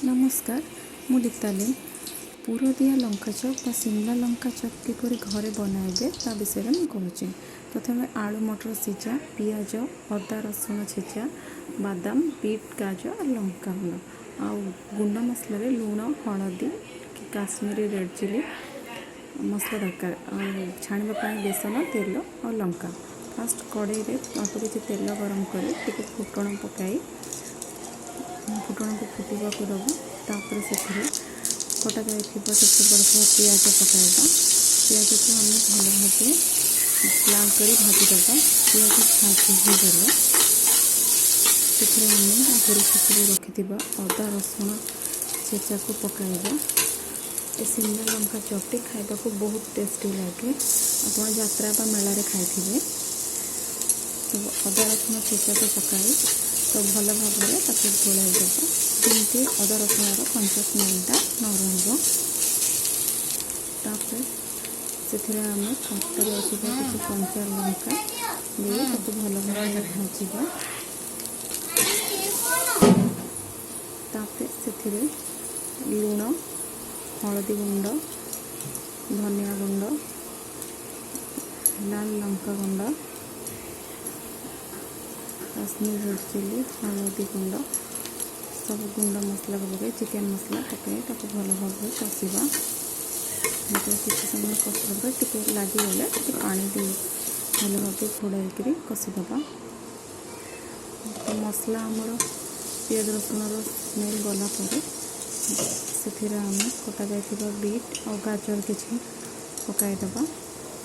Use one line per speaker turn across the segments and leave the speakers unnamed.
ନମସ୍କାର, ମୁଁ ଦୀତାଲି। ପୁରଦିଆ ଲଙ୍କା ଚପ୍ ବା ସିମଲା ଲଙ୍କା ଚପ୍ କିପରି ଘରେ ବନାଇବେ, ତା ବିଷୟରେ ମୁଁ କହୁଛି। ପ୍ରଥମେ ଆଳୁ ମଟର ସିଝା, ପିଆଜ, ଅଦା ରସୁଣ ଛେଚା, ବାଦାମ, ବିଟ୍, ଗାଜର, ଲଙ୍କା ଗୁଣ୍ଡ ଆଉ ଗୁଣ୍ଡ ମସଲାରେ ଲୁଣ, ହଳଦୀ, କାଶ୍ମୀରୀ ରେଡ଼୍ ଚିଲି ମସଲା ଦରକାର। ଆଉ ଛାଣିବା ପାଇଁ ବେସନ, ତେଲ ଆଉ ଲଙ୍କା। ଫାଷ୍ଟ କଡ଼େଇରେ ଅଳ୍ପ କିଛି ତେଲ ଗରମ କରି ଟିକେ ଫୁଟଣ ପକାଇ ଫୁଟଣକୁ ଫୁଟିବାକୁ ଦେବା। ତାପରେ ସେଥିରେ କଟା ଯାଇଥିବା ଛୋଟ ଛୋଟ ଥିବା ପିଆଜ ପକାଇବା। ପିଆଜକୁ ଆମେ ଭଲ ଭାବେ ଲାଲ କରି ଭାଜିଦେବା। ପିଆଜ ଭାଜି ହୋଇଗଲେ ସେଥିରେ ଆମେ ଆଗରୁ ଛେଚିକି ରଖିଥିବା ଅଦା ରସୁଣ ଛେଚାକୁ ପକାଇବା। ଏ ସିମଲା ଲଙ୍କା ଚପ୍ଟି ଖାଇବାକୁ ବହୁତ ଟେଷ୍ଟି ଲାଗେ। ଆପଣ ଯାତ୍ରା ବା ମେଳାରେ ଖାଇଥିବେ। ତ ଅଦା ରସୁଣ ଛେଚାକୁ ପକାଇ ତ ଭଲ ଭାବରେ ତାକୁ ଗୋଳାଇ ଦେବା, ଯେମିତି ଅଦା ରସୁଣର କଞ୍ଚା ସ୍ମେଲଟା ନ ରହିବ। ତାପରେ ସେଥିରେ ଆମେ କଟା ଯାଇଥିବା କିଛି କଞ୍ଚା ଲଙ୍କା ଦେଇ ତାକୁ ଭଲ ଭାବରେ ଭାଜିବା। ତାପରେ ସେଥିରେ ଲୁଣ, ହଳଦୀ ଗୁଣ୍ଡ, ଧନିଆ ଗୁଣ୍ଡ, ଲାଲ ଲଙ୍କା ଗୁଣ୍ଡ, କାଶ୍ମୀର ରେଡ଼୍ ଚିଲି, ହଳଦୀ ଗୁଣ୍ଡ, ସବୁ ଗୁଣ୍ଡ ମସଲାକୁ ପକାଇ, ଚିକେନ୍ ମସଲା ପକାଇ ତାକୁ ଭଲ ଭାବରେ କଷିବା। ଯେତେବେଳେ କିଛି ସମୟ କଷିଲା ପରେ ଟିକେ ଲାଗିଗଲେ ଟିକେ ପାଣି ଦେଇ ଭଲ ଭାବେ ଘୋଡ଼ାଇକିରି କଷିଦେବା। ତ ମସଲା ଆମର ପିଆଜ ରସୁଣର ସ୍ମେଲ୍ ଗଲା ପରେ ସେଥିରେ ଆମେ କଟା ଯାଇଥିବା ବିଟ୍ ଆଉ ଗାଜର କିଛି ପକାଇଦେବା।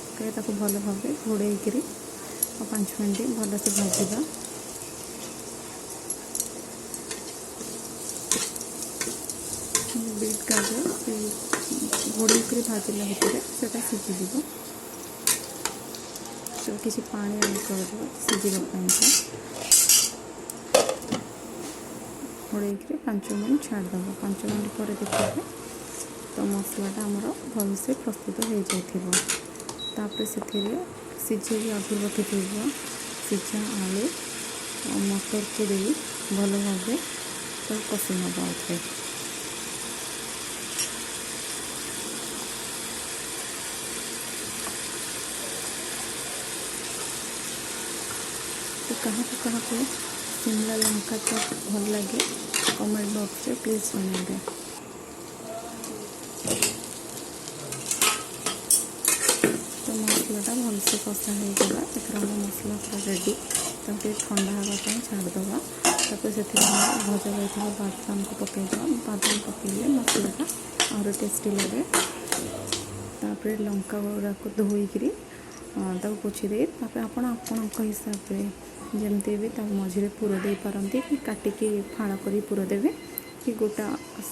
ପକାଇ ତାକୁ ଭଲ ଭାବେ ଘୋଡ଼େଇକିରି ଆଉ 5 ମିନିଟ୍ ଭଲସେ ଭାଜିବା। ବିଟ୍ ଗାଜର ସେ ଘୋଡ଼େଇକିରି ଭାଜିଲା ଭିତରେ ସେଇଟା ସିଝିଯିବ। ତ କିଛି ପାଣି ଆଡ଼୍ କରିଦେବା ସିଝିବା ପାଇଁକା। ଘୋଡ଼େଇକିରି 5 ମିନିଟ୍ ଛାଡ଼ିଦେବା। 5 ମିନିଟ୍ ପରେ ଦେଖିବେ ତ ମସଲାଟା ଆମର ଭଲସେ ପ୍ରସ୍ତୁତ ହୋଇଯାଇଥିବ। ତାପରେ ସେଥିରେ ସିଝେଇକି ଆଗରୁ ରଖିଥିବା ସିଝା ଆଳୁ ଆଉ ମଟରକୁ ଦେଇ ଭଲ ଭାବେ ତାକୁ କଷି ନେବା ଆଉଥରେ। ତ କାହାକୁ କାହାକୁ ସିମଲା ଲଙ୍କା ଚପ୍ ଭଲ ଲାଗେ, କମେଣ୍ଟ ବକ୍ସରେ ପ୍ଲିଜ୍ ଜଣାଇବେ। ତ ମସଲାଟା ଭଲସେ କଷା ହେଇଗଲା। ଏଥର ଆମ ମସଲା ପୁରା ରେଡ଼ି। ତାକୁ ଟିକେ ଥଣ୍ଡା ହେବା ପାଇଁ ଛାଡ଼ିଦେବା। ତାପରେ ସେଥିରେ ଆମେ ଭଜା ଯାଇଥିବା ବାଦାମକୁ ପକାଇଦେବା। ବାଦାମ ପକାଇଲେ ମସଲାଟା ଆହୁରି ଟେଷ୍ଟି ଲାଗେ। ତାପରେ ଲଙ୍କା ଗୁଡ଼ାକୁ ଧୋଇକିରି ତାକୁ ପୋଛି ଦେଇ ତାପରେ ଆପଣ ଆପଣଙ୍କ ହିସାବରେ ଯେମିତି ବି ତା ମଝିରେ ପୁର ଦେଇପାରନ୍ତି, କି କାଟିକି ଫାଳ କରି ପୁର ଦେବେ, କି ଗୋଟା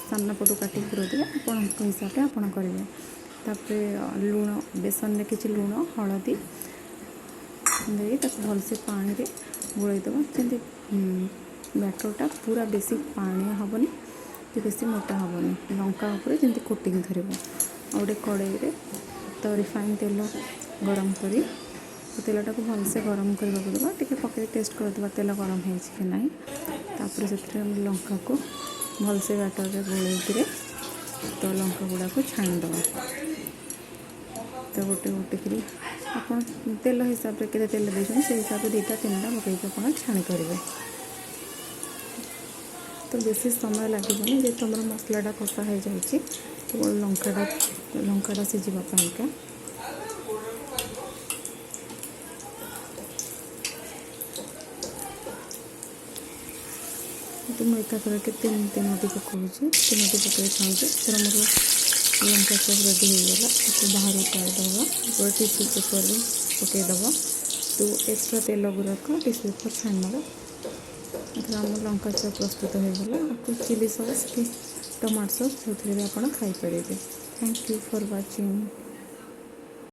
ସାନ ପଟୁ କାଟିକି ପୁର ଦେବେ, ଆପଣଙ୍କ ହିସାବରେ ଆପଣ କରିବେ। ତାପରେ ଲୁଣ, ବେସନରେ କିଛି ଲୁଣ, ହଳଦୀ ଦେଇ ତାକୁ ଭଲସେ ପାଣିରେ ଗୋଳେଇ ଦେବା, ଯେମିତି ବ୍ୟାଟରଟା ପୁରା ବେଶୀ ପାଣିଆ ହେବନି କି ବେଶୀ ମୋଟା ହେବନି, ଲଙ୍କା ଉପରେ ଯେମିତି କୋଟିଂ ଧରିବ। ଆଉ ଗୋଟେ କଡ଼େଇରେ ତ ରିଫାଇନ୍ ତେଲ ଗରମ କରି ତେଲଟାକୁ ଭଲସେ ଗରମ କରିବାକୁ ଦେବା। ଟିକେ ପକାଇ ଟେଷ୍ଟ କରିଦେବା ତେଲ ଗରମ ହେଇଛି କି ନାହିଁ। ତାପରେ ସେଥିରେ ଆମେ ଲଙ୍କାକୁ ଭଲସେ ବ୍ୟାଟରରେ ଗୋଳେଇକିରି ତ ଲଙ୍କା ଗୁଡ଼ାକୁ ଛାଣିଦେବା। ତ ଗୋଟେ ଗୋଟେ କରି ଆପଣ ତେଲ ହିସାବରେ, କେତେ ତେଲ ଦେଇଛନ୍ତି ସେଇ ହିସାବରେ ଦୁଇଟା ତିନିଟା ପକାଇକି ଆପଣ ଛାଣିପାରିବେ। ତ ବେଶୀ ସମୟ ଲାଗିବନି, ଯେହେତୁ ଆମର ମସଲାଟା କଷା ହେଇଯାଇଛି, କେବଳ ଲଙ୍କାଟା ସିଝିବା ପାଇଁକା। ତ ମୁଁ ଏକାଥରକେ ତିନି ତିନୋଟି ପକାଉଛି, ତିନୋଟି ପକାଇ ଛାଣୁଛି। ଏଥର ମୋର ଲଙ୍କା ଚପ୍ ରେଡ଼ି ହେଇଗଲା। ତାକୁ ବାହାରକୁ କାଢ଼ିଦେବା। ଗୋଟେ ଟିସୁ ପେପରରେ ପକାଇଦେବା। ତ ଏକ୍ସଟ୍ରା ତେଲ ଗୁଡ଼ାକ ଟିସୁ ପେପର୍ ଛାଣିନେବା। ଏଥର ଆମ ଲଙ୍କା ଚପ୍ ପ୍ରସ୍ତୁତ ହେଇଗଲା। ଆକୁ ଚିଲି ସସ୍ କି ଟମାଟୋ ସସ୍ ଯେଉଁଥିରେ ବି ଆପଣ ଖାଇପାରିବେ। Thank you for watching.